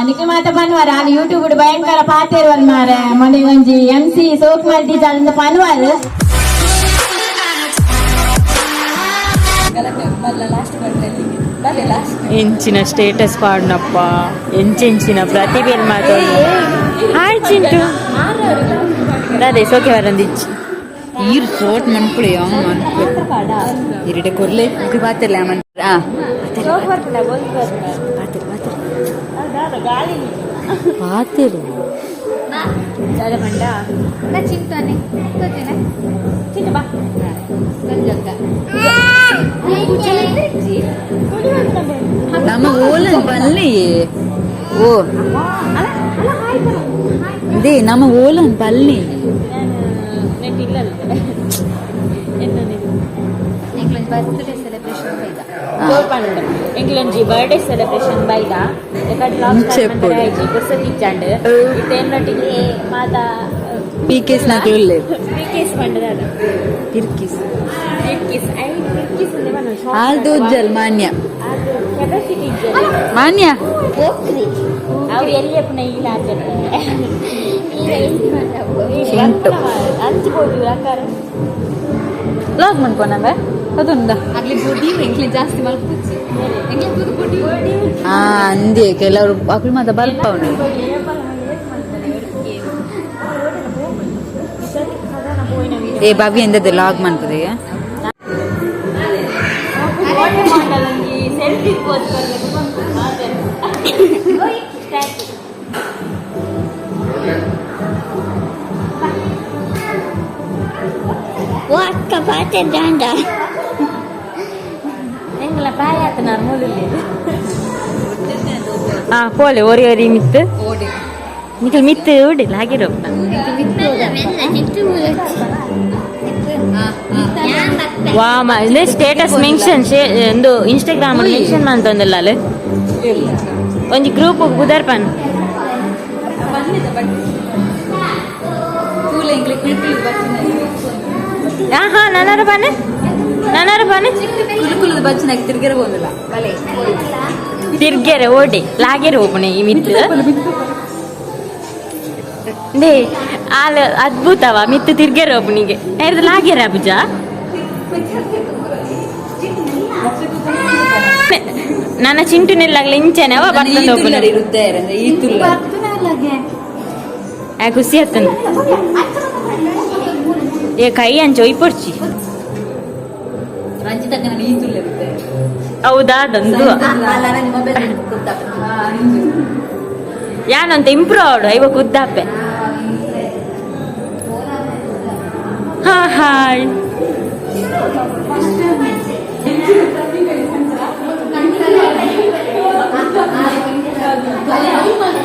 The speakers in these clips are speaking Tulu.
ನಿಕ್ಲು ಮಾತ ಪನ್ವಾರ ಅಲ್ಲಿ ಯೂಟ್ಯೂಬ್ ಭಯಂಕರ ಪಾತೇರುವಲ್ ಮಾರೆ. ಮೊನ್ನೆ ಒಂಜಿ ಎಂ ಸಿ ಸೋಕ್ ಮಲ್ತಿ ಚಾಲಂದ ಪನ್ವಾರ್. ಎಂಚಿನ ಸ್ಟೇಟಸ್ ಪಾಡ್ನಪ್ಪ, ಎಂಚೆಂಚಿನ ಪ್ರತಿಭೆ ಮಾತಾಡ. ಹಾಯ್ ಚಿಂಟು, ಅದೇ ಸೋಕೆ ಬರಂದಿಚ್ಚಿ. ಈರ್ ಸೋಟ್ ಮನ್ಪುಳಿ ಅವ ಮನ್ಪುಳಿ ಇರಿಡೆ ಕೊರ್ಲೆ ಪಾತಿರ್ಲ ಮನ್ ಆ. ಪಾತಿರು. ನಮ್ಮ ಓಲನ್ ಪಲ್ಲಿ ಓ ಇದೇ ನಮ್ಮ ಓಲನ್ ಪಲ್ಲಿ. ಎಂಕ್ಲೊಂಜಿ ಬರ್ಡೇ ಸೆಲೆಬ್ರೇಷನ್ ಬೈದ. ಚೆಪ್ಪುಡು. ಪೊಸತಿಚ್ಚಾಂಡ್ ಇತ್ತೇನೊಟ್ಟಿಗೆ ಮಾತಾ. ಪಿ ಕೇಸ್ ನಾಕ್ಲು. ಪಿರ್ಕೀಸ್ ಪಂಡದಾದ? ಪಿರ್ಕಿಸ್. ಪಿರ್ಕೀಸ್, I ಪಿರ್ಕೀಸ್ ಅಂದ್ರೆ. ಹಾಲ್ ದೋಜ್ಜಲ್ ಮಾನ್ಯ. ಕೆಪಾಸಿಟಿ ಇಜ್ಜಲ್. ಮಾನ್ಯ. ಅವು ಎಲ್ಲಿ ಅಪ್ಪನ ಇಲ್ಲ. ಚಿಂಟು. ಅಂಚ್ಬೋದು ಆಕಾರ. ಲಾಗ್ ಮನ್ಪೊನವೆ ಅದೊಂದ. ಆ ಅಂದೆ ಕೆಲವರು ಅಕುಲು ಮಾತ ಬಲ್ಪವನು. ಏ ಭವ್ಯ, ಎಂದದ್ದು ಲಾಗ್ ಮನ್ಪುದೆ? Selfie pose. ಅಕ್ಕ ಪಾತೆ ದಾಂಡ. ಎಂಗ್ಲ ಪಾಯಾತನಾರ್ ಮೂಲಿ. ಆ ಪೋಲೆ ಒರಿ ಒರಿ ಮಿತ್ತು ನಿಖಲ್ ಮಿತ್ತು ಉಡಿಲ್ಲ ಹಾಗಿರೋ. ವಾಮ ಸ್ಟೇಟಸ್ ಮೆನ್ಷನ್ ಒಂದು ಇನ್ಸ್ಟಾಗ್ರಾಮ್ ಮೆನ್ಷನ್ ಮಂತೊಂದಿಲ್ಲ. ಅಲ್ಲಿ ಒಂಜಿ ಗ್ರೂಪ್ ಬುದರ್ ಪನ್. ಹಾ, ನನ್ನರ ಪನ್ನೆ, ನನ್ನರ ಪನ್ನೆ. ಕುಲುಕುಲದ ಬಚ್ಚನಾಗಿ ತಿರ್ಗಿರ ಬಂದಿಲ್ಲ. ತಿರ್ಗೆರೆ ಓಡಿ ಲಾಗೆರೆ ಓಪಣೆ ಈ ಮಿತ್ತು they ಆಲ್ ಅದ್ಭುತವ ಮಿತ್ತು ತಿರ್ಗೆರೆ ಓಪನಿಗೆ ಏರ್ದು ಲಾಗೆರೆ ಅಬುಜ. ನನ್ನ ಚಿಂಟು ನಿಲ್ಲಾಗ್ಲಿ ಇಂಚೆನೆ ಅವ ಬರ್ತದೆ ಓಪನೆ. ಇರುತ್ತೆ ಈ ತುಲ್ಲ. ಆ ಖುಷಿ ಆತನ. ಏ ಕೈ ಅಂಚೆ ಒಯ್ಪೊಡ್ಚಿ. ರಂಜಿತಕ್ಕ ಈ ತುಲ್ಲ ಇರುತ್ತೆ. ಹೌದಾ ದಂದು? ಮೊಬೈಲ್. ಯಾನಂತ ಇಂಪ್ರೂವ್ ಆವಡು ಐವ ಕುದ್ದಾಪೆ. ಹಾ ಹಾಯ್.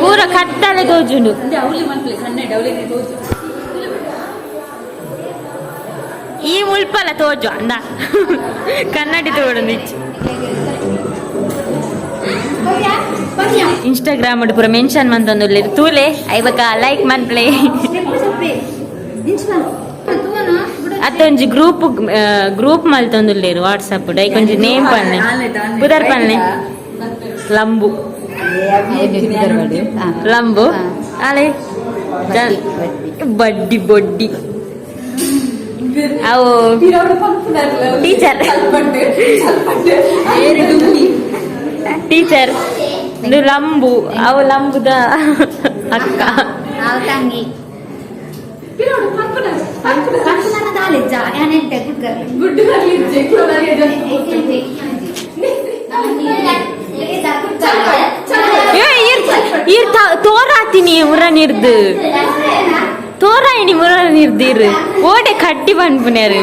ಪೂರ ಕತ್ತಲೆ ತೋಜುಂಡು. ಅವಳಿ ಮನ್ಪಲೆ ಕನ್ನಡ ಅವಳಿ ತೋಜು. ಈ ಮುಲ್ಪಲ ತೋಜು ಅಂದ ಕನ್ನಡಿ ತೋಡೊಂದು. ಇನ್ಸ್ಟಾಗ್ರಾಮ್ ಪೂರ ಮೆನ್ಷನ್ ಮಂತೊಂದು ತೂಲೆ ಐಬಕ ಲೈಕ್ ಮನ್ಪ್ಲೆ. ಅತ್ತೊಂಜಿ ಗ್ರೂಪ್ ಗ್ರೂಪ್ ಮಲ್ತೊಂದುಲ್ಲೇರು ವಾಟ್ಸಪ್. ಐಕೊಂಜಿ ನೇಮ್ ಪನ್ನೆ, ಪುದರ್ ಪನ್ನೆ. ಲಂಬು ಲಂಬು ಅಲೆ ಬಡ್ಡಿ ಬೊಡ್ಡಿ ಅವು. ಟೀಚರ್ ಟೀಚರ್ ಇದು ಲಂಬು, ಅವು ಲಂಬುದ ಅಕ್ಕ. ತಂಗಿ. ಏ ಇರ್ ಇರ್ ತೋರಾತೀನಿ ಉರ ನೀರ್ದು ತೋರಾಯಿನಿ ಮುರ ನೀರ್ದು ಇರು ಓಡೆ ಕಟ್ಟಿ ಪನ್ಪುನೇರು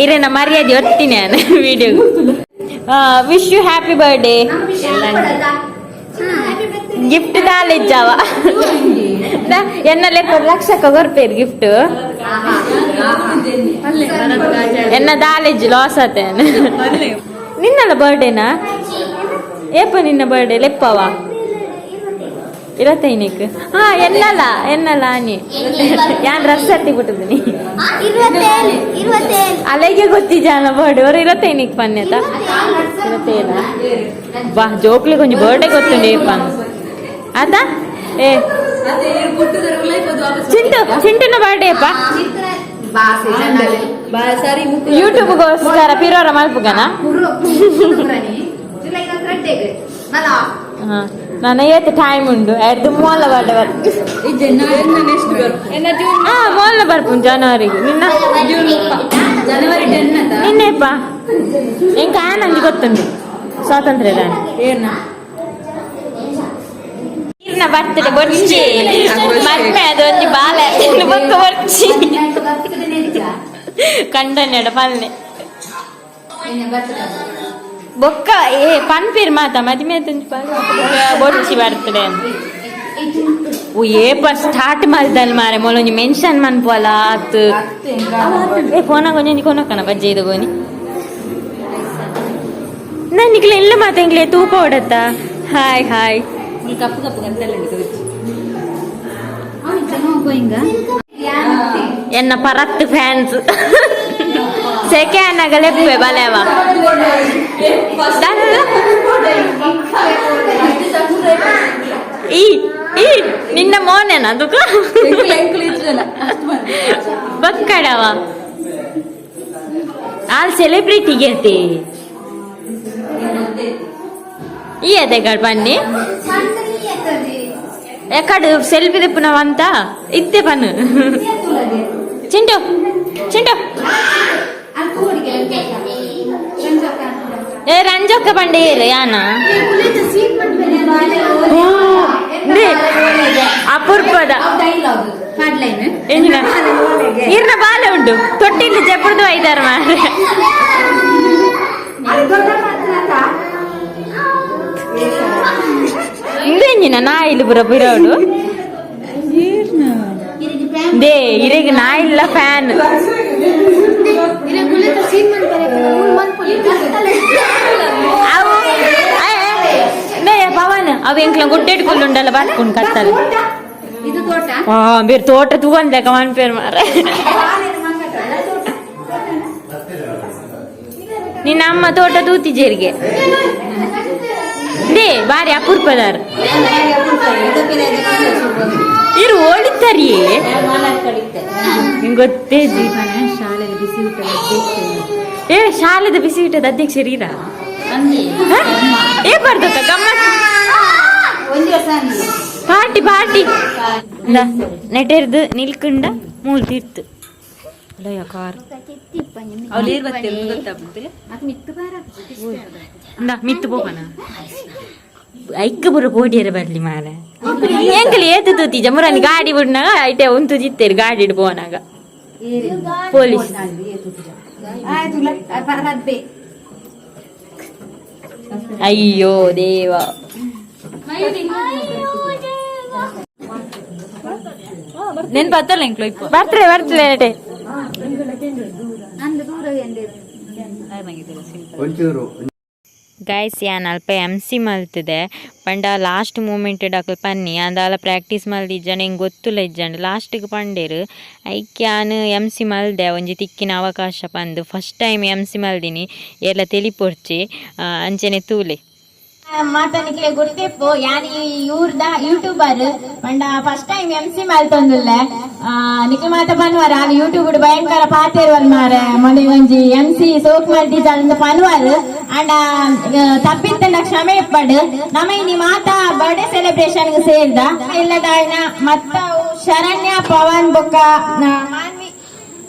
ಇರೇನ ಮರ್ಯಾದೆ ಒತ್ತೀನಿ ನಾನು video. Wish you happy birthday. Gift ದಾಲಿಜ್ಜಾವ ಎನ್ನ ಲೆಕ್ಕ ಲಕ್ಷಕ್ಕ ಕೊರ್ಪೇರು ಗಿಫ್ಟ್. ಎನ್ನ ದಾಲೇಜ್ ಲಾಸ್ ಆತೆ. ನಿನ್ನಲ್ಲ ಬರ್ಡೇನಾ? ಏಪ ನಿನ್ನ ಬರ್ಡೇ ಲೆಪ್ಪವ? ಇರತ್ತೈನಿಕ್. ಹಾ ಎನ್ನಲ್ಲ ಎನ್ನಲ್ಲ ಆನಿ ಯಾನ್ ರಸ್ ಹತ್ತಿ ಬಿಟ್ಟಿದ್ದೀನಿ. ಅಲೆಗೆ ಗೊತ್ತಿಜಾನ ಬರ್ಡೇ ಅವರು ಇರತ್ತೈನಿಕ್ ಪನ್ಯತ ಇರತ್ತೇನ. ಬಾ ಜೋಕ್ಲಿ ಕೊಂಚ ಬರ್ಡೇ ಗೊತ್ತುಂಡು ಏಪ ಆತ ಏ ಚಿಂಟು ಚಿಂಟುನ ಬರ್ಡೇ ಅಪ್ಪ. ಯೂಟ್ಯೂಬ್ಗೋಸ್ಕರ ಪಿರೋರ ಮಲ್ಪುಗನ. ನಾನು ಏತ್ ಟೈಮ್ ಉಂಡು ಎರಡು ಮೂಲ ಬರ್ಡೇ ಬರ್. ಹಾ, ಮೊಲ್ಲ ಬರ್ಪುನ್ ಜನವರಿಗೆ ನಿನ್ನ. ಜನವರಿ 10. ನಿನ್ನೆಪ್ಪ ಎಂಕ ಆನಂಜಿ ಗೊತ್ತುಂಡು ಸ್ವಾತಂತ್ರ್ಯ ದಾನಿ. ಇರ್ನ ಬರ್ತಡೆ ಬೊರ್ಚಿ ಮದ್ಮೆ ಅದು ಒಂಜಿ ಬಾಲೆ ಬೊಕ್ಕ ಬೊರ್ಚಿ ಕಂಡನೆಡ ಪಲ್ನೆ ಬೊಕ್ಕ ಏ ಪನ್ಪೀರ್ ಮಾತ ಮದ್ಮೆ ಆತೊಂಜಿ ಬಾಲೆ ಬೊರ್ಚಿ ಬರ್ತಡೆ ಓ ಏಪ ಸ್ಟಾರ್ಟ್ ಮಲ್ದಲ್ ಮಾರೆ ಮೊಲೊಂಜಿ ಮೆನ್ಷನ್ ಮನ್ಪುವಲ ಆತ್. ಏ ಫೋನಾಗ ಒಂಜೊಂಜಿ ಕೊನಕ್ಕನ ಬಜ್ಜೆ ಇದು ಗೋನಿ. ನಾನು ನಿಕ್ಲೆ ಎಲ್ಲ ಮಾತೆಂಗ್ಲೆ ತೂಪ ಹೊಡತ್ತ. Hi hi. ಕಪ್ಪು ಕಪ್ಪು ಗಂಟೆಲ್ಲ. ಎನ್ನ ಪರತ್ ಫ್ಯಾನ್ಸ್ ಸೆಕೆ ಅನ್ನಗಲೆಪ್ಪೆ ಬಲೆವ. ಈ ಈ ನಿನ್ನ ಮೋನೆನ ತುಕ ಬಕ್ಕಡವ ಆಲ್ ಸೆಲೆಬ್ರಿಟಿ ಗೆತಿ ಈ ಅದೇ ಬನ್ನಿ ಎಕ್ಕಡು ಸೆಲ್ಫಿ ತಿಪ್ಪುನವಂತ ಇತ್ತೆ ಪನ್ನು. ಚಿಂಟು ಚಿಂಟು ಏ ರಂಜಕ್ಕ ಬಂಡೆ ಏರು ಯಾನ ಅಪೂರ್ಪದ ಎಂಜಿನ ಇರ್ನ ಬಾಲೆ ಉಂಟು ತೊಟ್ಟಿಲ್ಲಿ ಜಪುರ್ದು ಐದಾರು ಮಾರ್ರೆ. ಇಂದು ನಾಯಿಲು ಪುರ ಬಿರೋಡು they ಇರೆಗ್ ನಾಯಿಲ್ಲ ಫ್ಯಾನ್. ಅವು ನೇ ಪವನ್ ಅವು ಎಂಕ್ಲ ಗುಡ್ಡೆಟ್ಕೊಳ್ಳುಂಡಲ್ಲ ಬಾತ್ಕೊಂಡು ಕತ್ತಲ್ಲ. ಆ ಬೇರೆ ತೋಟ ತೂಗೊಂಡ್ಲೆಕ್ಕ ಮನ್ಪೇರ್ ಮಾರ್ರೆ. ನಿನ್ನ ಅಮ್ಮ ತೋಟ ತೂತಿ ಜೇರಿಗೆ they ಬಾರಿ ಅಪೂರ್ಪದಾರ ಇರು ಓಡಿತಾರಿಯೇ ನಿಂಗೆ ಗೊತ್ತೇ. ಏ ಶಾಲೆದ ಬಿಸಿ ಊಟದ ಅಧ್ಯಕ್ಷರು ಇರಾ ಏ ಬರ್ದಕ್ಕ ಗಮ್ಮತ್ ಪಾರ್ಟಿ ಪಾರ್ಟಿ ನೆಟೆರ್ದು ನಿಲ್ಕುಂಡ ಮೂಲ್ ತೀರ್ತು ಅಲ್ಲಯ್ಯ ಕಾರ್. ಇಂದ ಮಿತ್ತು ಪೋಪನ ಐಕ್ಕ ಪೂರ ಪೋಡಿಯರ ಬರ್ಲಿ ಮಾರೆ. ಎಂಕಲಿ ಏತು ತೂತಿಜ ಮುರನಿ ಗಾಡಿ ಬಿಡ್ನಾಗ ಐಟೆ ಉಂತು ಜಿತ್ತೇರು ಗಾಡಿ ಪೋನಾಗ ಪೊಲೀಸ್. ಅಯ್ಯೋ ದೇವ. ನೆನ್ಪಾತಲ್ಲ ಎಂಕ್ಲು ಇಪ್ಪ. ಬರ್ತಲೆ ಬರ್ತಲೆ ನೆಟೆ. ಒಂಚೂರು. ಗೈಸ್, ಯಾನ್ ಅಲ್ಪ ಎಮ್ ಸಿ ಮಲ್ತದೆ ಪಂಡ ಲಾಸ್ಟ್ ಮೂಮೆಂಟ್ ಅಕುಲು ಪನ್ನಿ ಅಂದಾಲ ಪ್ರಾಕ್ಟೀಸ್ ಮಲ್ದಿಜ್ಜಂಡ ಎಂಕ್ ಗೊತ್ತುಲ ಇಜ್ಜಂಡ್ ಲಾಸ್ಟಿಗೆ ಪಂಡೇರು. ಐಕ್ ಯಾನ್ ಎಮ್ ಸಿ ಮಲ್ದೆ ಒಂಜಿ ತಿಕ್ಕಿನ ಅವಕಾಶ ಪಂದು first time M C ಮಲ್ದಿನಿ. ಏರ್ಲ ತೆಲಿಪೊರ್ಚಿ ಅಂಚನೆ ತೂಲೆ. ಮಾತನಿಕ್ಲೆ ಗುರ್ತಿಪ್ಪು ಯಾನ್ ಈ ಊರ್ದ ಯೂಟ್ಯೂಬರ್ ಪಂಡ first time M C ಮಲ್ತೊಂದುಲ್ಲೆ. ನಿಕ್ಲೆ ಮಾತ ಪನ್ವರ ಅಲ್ಲಿ ಯೂಟ್ಯೂಬ್ ಭಯಂಕರ ಪಾತೆರುವಲ್ ಮಾರೆ. ಮೊನ್ನೆ ಒಂಜಿ ಎಂ ಸಿ ಸೋಕ್ ಮಲ್ತಿ ಅಂದ್ ಪನ್ವರ್ ಅಂಡ ತಪ್ಪಿತ್ತಂಡ ಕ್ಷಮೆ ಇಪ್ಪಡು. ನಮ ಇನಿ ಮಾತ ಬರ್ಡೇ ಸೆಲೆಬ್ರೇಷನ್ ಸೇರ್ದ ಇಲ್ಲದಾಯ್ನ ಮತ್ತ ಶರಣ್ಯ ಪವನ್ ಬೊಕ್ಕ ಮಾನ್ವಿ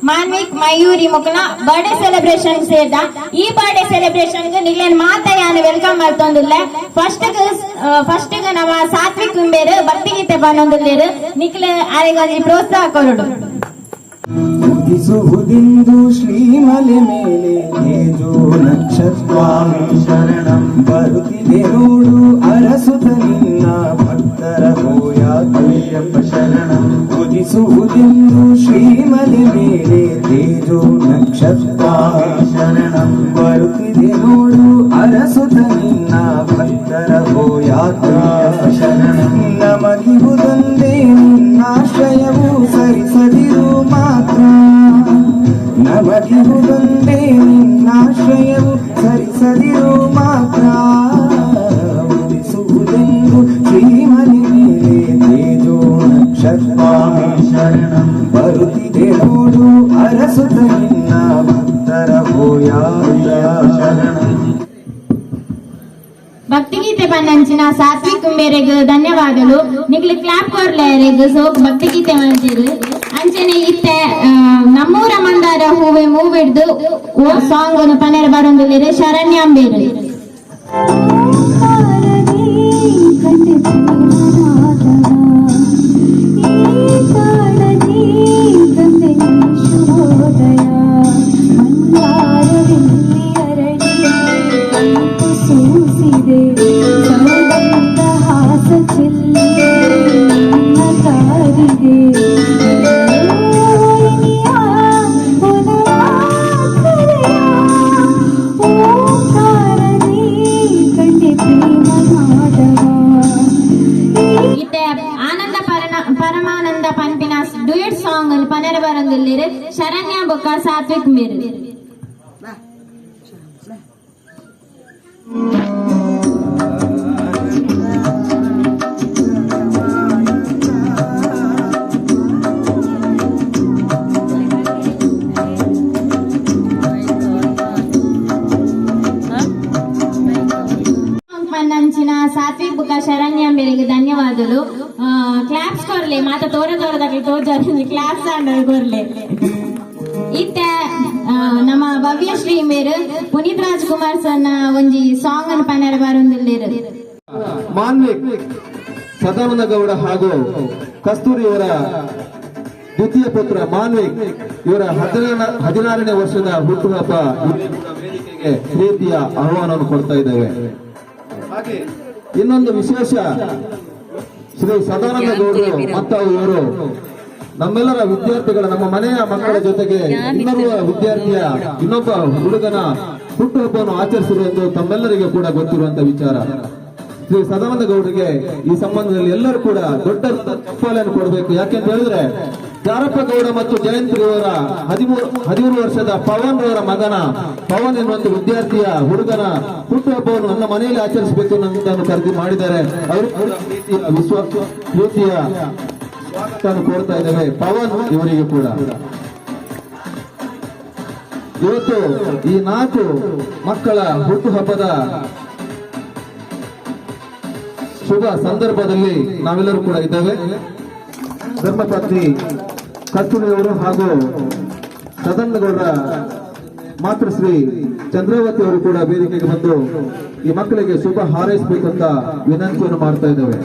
ಮಾನ್ವಿಕ್ ಮಯೂರಿ ಮೊಕಲ ಬರ್ಡೇ ಸೆಲೆಬ್ರೇಷನ್ ಸೇರ್ದ. ಈ ಬರ್ಡೇ ಸೆಲೆಬ್ರೇಷನ್ ನಿಗ್ಲೇನ್ ಮಾತ ಯಾನ್ welcome ಮಲ್ತೊಂದುಲ್ಲೆ. ಫಸ್ಟ್ ಫಸ್ಟ್ ನಮ್ಮ ಸಾತ್ವಿಕ್ ಕುಂಬೇರು ಭಕ್ತಿಗೀತೆ ಪನೊಂದುಲ್ಲೇರು. ನಿಕ್ಲೆ ಆರೆಗೊಂಜಿ ಪ್ರೋತ್ಸಾಹ ಕೊರಡು. ಉದಿಸುವುದಿಂದು ಶ್ರೀಮಲೆ ಮೇಲೆ ತೇಜೋ ನಕ್ಷತ್ರ ಶರಣಂ ಬರುತ್ತಿದೆ ನೋಡು ಅರಸುತ ನಿನ್ನ ಭಕ್ತರ ಹೋಯಾತ್ರೆಯಪ್ಪ ಶರಣಂ. ಉದಿಸುವುದಿಂದು ಶ್ರೀಮಲೆ ಮೇಲೆ ತೇಜೋ ನಕ್ಷತ್ರ ಶರಣಂ ಬರುತ್ತಿದೆ ನೋಡು ಅರಸುತ ನಿನ್ನ ಭಕ್ತರ ಹೋಯಾತ್ರೆಯಪ್ಪ ಶರಣಂ. ನಮಗಿಹುದೊಂದೇ ನಿನ್ನಾಶ್ರಯವು ಸರಿಸದಿರು ಮಾತ್ರ. ನಮಗಿಹುದೊಂದೇ ನಿನ್ನಾಶ್ರಯವು ಸರಿಸದಿರು ಮಾತ್ರ. ಸ್ವಾಮಿ ಶರಣಂ. ಬರುತ್ತಿದೆ ನೋಡು ಅರಸುತ ನಿನ್ನ ಭಕ್ತರ ಹೋಯಾತ್ರ ಶರಣಂ. ಭಕ್ತಿಗೀತೆ ಪನ್ನಂಚಿನ ಸಾತ್ವಿಕ್ ಮೇರೆಗ್ ಧನ್ಯವಾದಗಳು. ನಿಕ್ಲು ಕ್ಲಾಪ್ ಕೊರ್ಲೇರೆಗ್. ಸೋಕ್ ಭಕ್ತಿಗೀತೆ ಮಂಜಿರು. ಅಂಚನೆ ಇತ್ತೆ ನಮ್ಮೂರ ಮಂದಾರ ಹೂವೆ ಮೂವಿಡ್ದು ಓ ಸಾಂಗ್ ಅನ್ನು ಪನೆರ ಬರೊಂದುಲ್ಲೆರ್ ಶರಣ್ಯಾಂಬೇರು. ಇತ್ತೆ ಆನಂದ ಪರಮಾನಂದ ಪನ್ಪಿನ ಡುಯೆಟ್ ಸಾಂಗ್ ಅನ್ನು ಪನೆರ ಬರೊಂದುಲ್ಲೆರ್ ಶರಣ್ಯ ಬೊಕ್ಕ ಸಾತ್ವಿಕ್ ಮೇರು. ಪನ್ನಂಚಿನ ಸಾತ್ವಿಕ್ ಬುಕ್ಕ ಶರಣ್ಯ ಮೇರೆಗೆ ಧನ್ಯವಾದಗಳು. ಕ್ಲಾಪ್ಸ್ ಕೊರ್ಲೆ ಮಾತ ತೋರ ತೋರದಾಗಲಿ ತೋಜಾರಿ ಕ್ಲಾಪ್ಸ್ ಆಂಡಲ್ ಕೊರ್ಲೆ. ಇತ್ತೆ ನಮ್ಮ ಭವ್ಯಶ್ರೀ ಮೇರು ಪುನೀತ್ ರಾಜ್ಕುಮಾರ್ ಸನ್ನ ಒಂಜಿ ಸಾಂಗ್ ಅನ್ನು ಪನೆರ ಬರೊಂದುಲ್ಲೆರ್. ಮಾನ್ವಿಕ್ ಸದಾನಂದ ಗೌಡ ಹಾಗೂ ಕಸ್ತೂರಿಯವರ ದ್ವಿತೀಯ ಪುತ್ರ ಮಾನ್ವಿಕ್ ಇವರ 16ನೇ ವರ್ಷದ ಹುಟ್ಟುಹಬ್ಬ. ಇವರಿಗೆ ಕೂಡ ವೇದಿಕೆಗೆ ಪ್ರೀತಿಯ ಆಹ್ವಾನವನ್ನು ಕೊಡ್ತಾ ಇದ್ದೇವೆ. ಹಾಗೆ ಇನ್ನೊಂದು ವಿಶೇಷ, ಶ್ರೀ ಸದಾನಂದ ಗೌಡರು ಮತ್ತು ಇವರು ನಮ್ಮೆಲ್ಲರ ವಿದ್ಯಾರ್ಥಿಗಳ, ನಮ್ಮ ಮನೆಯ ಮಕ್ಕಳ ಜೊತೆಗೆ ಇನ್ನೋರ್ವ ವಿದ್ಯಾರ್ಥಿಯ, ಇನ್ನೊಬ್ಬ ಹುಡುಗನ ಹುಟ್ಟುಹಬ್ಬವನ್ನು ಆಚರಿಸಿರುವುದು ತಮ್ಮೆಲ್ಲರಿಗೆ ಕೂಡ ಗೊತ್ತಿರುವಂತ ವಿಚಾರ. ಶ್ರೀ ಸದಾನಂದ ಗೌಡರಿಗೆ ಈ ಸಂಬಂಧದಲ್ಲಿ ಎಲ್ಲರೂ ಕೂಡ ದೊಡ್ಡ ಚಪ್ಪಾಳೆಯನ್ನು ಕೊಡಬೇಕು. ಯಾಕೆಂತ ಹೇಳಿದ್ರೆ, ಜಾರಪ್ಪ ಗೌಡ ಮತ್ತು ಜಯಂತ್ ರವರ 13 ವರ್ಷದ ಪವನ್ ರವರ ಮಗನ, ಪವನ್ ಎನ್ನುವಂತ ವಿದ್ಯಾರ್ಥಿಯ ಹುಡುಗನ ಹುಟ್ಟುಹಬ್ಬವನ್ನು ನನ್ನ ಮನೆಯಲ್ಲಿ ಆಚರಿಸಬೇಕು ಅನ್ನೋದನ್ನು ಕರೆದಿ ಮಾಡಿದ್ದಾರೆ. ಅವರು ಕೂಡ ಪ್ರೀತಿಯ ವಿಶ್ವ ಪ್ರೀತಿಯ ಸ್ವಾಗತವನ್ನು ಕೋರ್ತಾ ಇದ್ದೇವೆ ಪವನ್ ಇವರಿಗೆ ಕೂಡ. ಇವತ್ತು ಈ ನಾಲ್ಕು ಮಕ್ಕಳ ಹುಟ್ಟುಹಬ್ಬದ ಶುಭ ಸಂದರ್ಭದಲ್ಲಿ ನಾವೆಲ್ಲರೂ ಕೂಡ ಇದ್ದೇವೆ. ಧರ್ಮಪತ್ನಿ ಕಸ್ತೂರಿಯವರು ಹಾಗೂ ಸದಾನಂದಗೌಡರ ಮಾತೃಶ್ರೀ ಚಂದ್ರಾವತಿ ಅವರು ಕೂಡ ವೇದಿಕೆಗೆ ಬಂದು ಈ ಮಕ್ಕಳಿಗೆ ಶುಭ ಹಾರೈಸಬೇಕಂತ ವಿನಂತಿಯನ್ನು ಮಾಡ್ತಾ ಇದ್ದೇವೆ.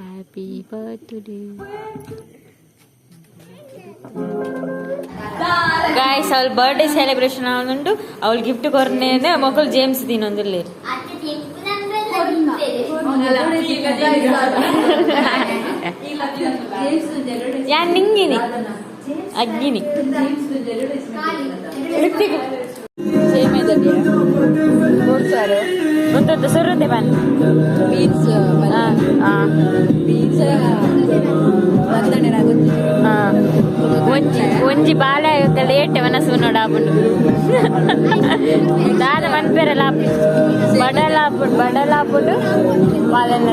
Happy birthday guys. ಅವಳ ಬರ್ಡೇ ಸೆಲೆಬ್ರೇಷನ್ ಆವೊಂದುಂಡು. ಅವಳು ಗಿಫ್ಟ್ ಕೊರ್ನೇನೆ ಮೊಕಲ್ ಜೇಮ್ಸ್ ದಿನೊಂದುಲ್ಲೆರ್. ಯಾನ್ ನಿಂಗಿನಿ ಅಗ್ಗಿನಿ ಋತಿಕ್. ಒಂದೊಂದು ಸುರುದೆ ಬನ್ನಿ. ಬೀನ್ಸ್. ಬೀನ್ಸ್. ಒಂಜಿ ಒಂಜಿ ಬಾಳೆ ಲೇಟ್ ಮನಸ್ಸು ನೋಡಾಪುಂಡು. ದಾದ ಮನ್ಪೆರೆಲ್ಲ ಬಡಲಾಪುಂಡು ಬಡಲಾಪುಂಡು ಬಾಳೆಲ್ಲ.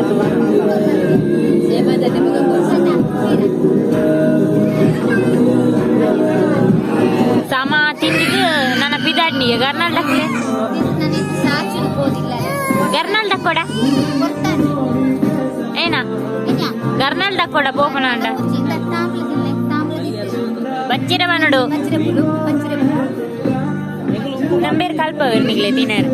ಸಮ ತಿಂಡಿಗೆ ನನ್ನ ಪಿದಾಡ್ನಿ ಗರ್ನಾಲ್ಡ್ ಗರ್ನಾಲ್ಡ್ ಕೊಡ ಏನಾ ಗರ್ನಾಲ್ಡ್ ಕೊಡ ಬೋಪನಾಂಡ ಬಚ್ಚಿರ ಬನಡು ನಂಬೇರ್ ಕಲ್ಪ ನಿಗ್ಲೆ ತಿನ್ನರ್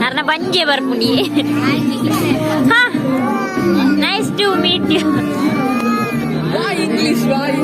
ಅರ್ನ ಬಂಜೆ ಬರ್ಪುನಿ. ಹಾ, nice to meet you. English.